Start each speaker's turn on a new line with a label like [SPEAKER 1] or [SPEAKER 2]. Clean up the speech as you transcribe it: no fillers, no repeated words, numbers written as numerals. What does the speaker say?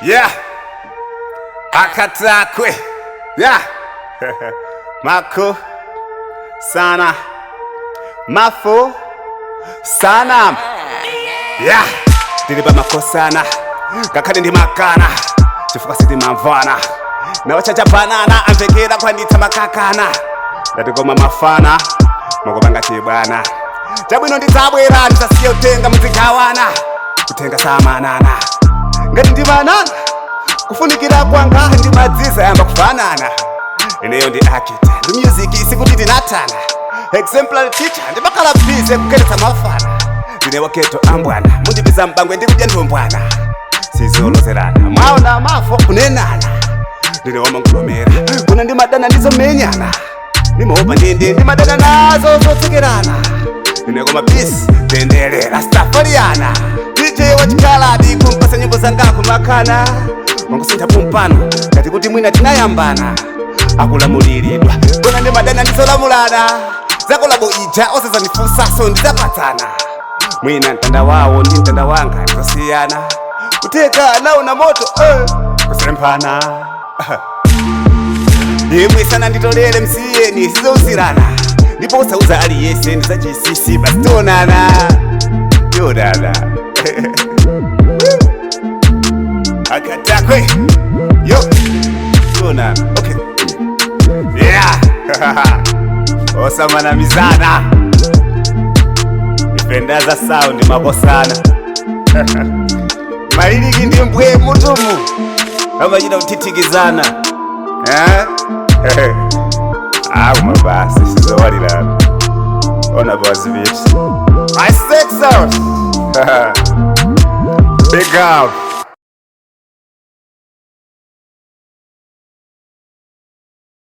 [SPEAKER 1] Yeah. Akatakwe. Yeah. Mako. Sana. Mafo. Sana. Yeah. Tili pamakosana. Ngakhale ndimakana. Chifukwa sitimamvana. Nawachacha banana amvekera kwanditsa makakana. Ndati koma mafana. Mukupanga chibwana. Chabwino ndidzabwera ndisasiye kutenga muzigawana. Kutenga samanana. Ngati ndimanana. Kufunikira kwanga ndimadziza yamba kufanana. Ineyo ndi akita ndi music isikuti tinatana. Exemplary teacher ndimakhala busy kukeretsa mafana. Ndine waketo ambwana mundipisa mbangwe ndikudya ndombwana. Sizolozerana mwaona mafo kunenana. Ndine wamangulomera kuna ndimadana ndizomenyana. Ndimaopa ndindi ndimadana nazo zotsekerana. Ndine koma peace tendelera stafariana. DJ wachikaladi kumpasa nyimbo zanga kumakana. Mangusintha pompano ngati kuti mwina tinayambana. Akulamuliridwa kona ndimadana ndizolamulana. Zakolabo ija osazandifunsaso ndidzapatsana. Mwina mtanda wawo ndi mtanda wanga ndizosiyana. Kuteka nawo na moto kusemphana. Imwe sana nditolere msiyeni sizouzirana. Ndipo usauza aliyese ndizachisisi basi tionana. Tionana. Akatakwe. Yo. Tionana. Okay. Yeah. Osamana mizana. Ipendaza sound makosana. Maliliki ndi mbwe mutumu. Amachita kuthithikizana. Eh? Ah, kumabasi sizowalirana. Ona boss bitch. I sex out. Big up.